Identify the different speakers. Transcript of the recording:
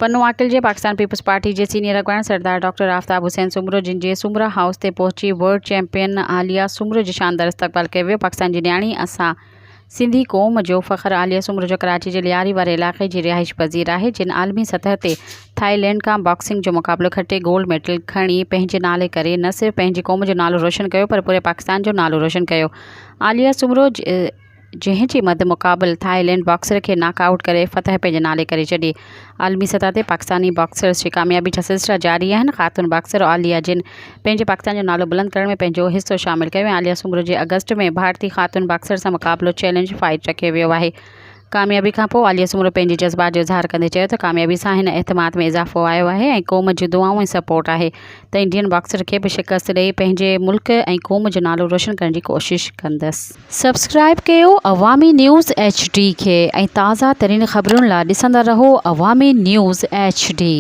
Speaker 1: پنو عاقل جي Pakistan peoples party جي senior اڳواڻ سردار ڊاڪٽر آفتاب حسين سومرو جن جي سومرا هائوس تي پهچي ورلڊ چيمپيئن عاليه سومرو جو شاندار استقبال ڪيو ويو پاڪستان جي نياڻي اسان سنڌي قوم جو فخر عاليه سومرو جو ڪراچي جي لياري واري علائقي جي رهائش پذير آهي جن عالمي سطح تي ٿائيلينڊ کان باڪسنگ جو مقابلو کٽي گولڊ ميڊل کڻي پنهنجي نالي ڪري نه صرف پنهنجي قوم جو نالو روشن ڪيو پر پوري پاڪستان جو نالو روشن ڪيو عاليه سومرو جنهن جي مد مقابل ٿائيلينڊ باڪسر کي ناڪ آئوٽ ڪري فتح پنهنجي نالي ڪري ڇڏي. عالمي سطح تي پاڪستاني باڪسرز جي ڪاميابي جا سلسلا جاري آهن. خاتون باڪسر عاليه جن پنهنجي پاڪستان جو نالو بلند ڪرڻ ۾ پنهنجو حصو شامل ڪيو ۽ عاليه سومرو جي آگسٽ ۾ ڀارتي خاتون باڪسر سان مقابلو چئلينج فائٽ رکيو ويو آهي. ڪاميابي کانپوء عاليه سومرو پنهنجي جذبات جو اظهار ڪندي چيو ته ڪاميابي سان هن اعتماد ۾ اضافو آيو آهي ۽ قوم جون دعائون ۽ سپورٽ آهي ته انڊين باڪسر کي به شڪست ڏئي پنهنجي ملڪ ۽ قوم جو نالو روشن ڪرڻ جي ڪوشش ڪندس. سبسڪرائب ڪيو عوامي نيوز ايڇ ڊي کي ۽ تازه ترين خبرن لا ڏسندا رهو عوامي نيوز ايڇ ڊي.